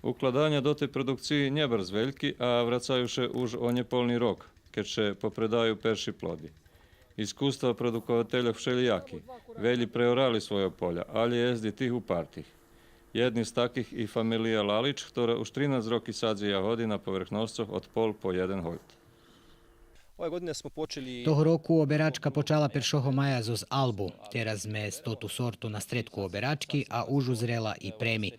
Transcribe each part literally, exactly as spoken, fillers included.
Укладаня до тей продукциї нє барз вельки, а врацаю ше уж о нєполни рок, кед ше попредаю перши плоди. Искуства продуковательох вшелїяки. Велї преорали свойо поля, алє єст и тих упартих. Єдни з таких и фамелия Лалич, хтора уж тринац роки садзи ягоди на поверхносцох од пол по єден гольт. Того року оберачка почала першого мая зоз Албу. Тераз зме стоту сорту на стредку оберачки, а уж узрела и преми.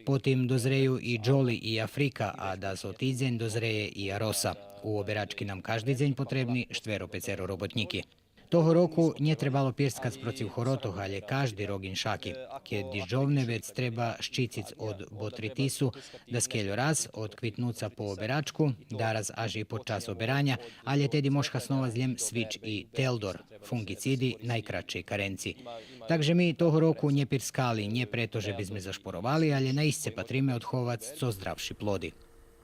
Потим дозрею и Джоли и Африка, а дас о тидзень дозреє и Ароса. У оберачки нам кажди дзень потребни штверо-пецеро роботнїки. Того року нє требало пирскац процив хоротох, алє кажди рок иншаки. Кед дижджовне, вец треба щициц од ботритису, даскельо раз, од квитнуца по оберачку, дараз аж и под час обераня, алє теди мож хасновац лєм свич и телдор, фунґициди найкратшей каренци. Так же ми того року нє пирскали, нє прето же би зме зашпоровали, алє наисце патриме одховац цо здравши плоди.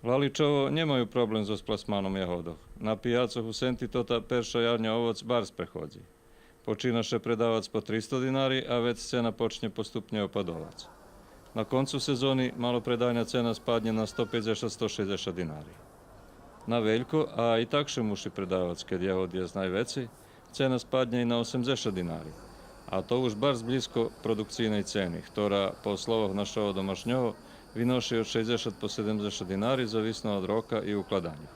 Лаличово нємаю проблем зоз пласманом ягодох. На пияцох у Сенти тота перша ярня овоц барз преходзи. Почина ше предавац по тристо динари, а вец цена почнє поступнє опадовац. На концу сезони малопредайна цена спаднє на сто пейдзешат, сто шейдзешат динари. На велько, а и так ше муши предавац кед ягод єст найвецей, цена спаднє и на осемдзешат динари. А то уж барз блїзко продукцийней цени, хтора, по словох нашого домашнього, виноши од шейдзешат по седемдзешат динари, зависно од рока и укладаня.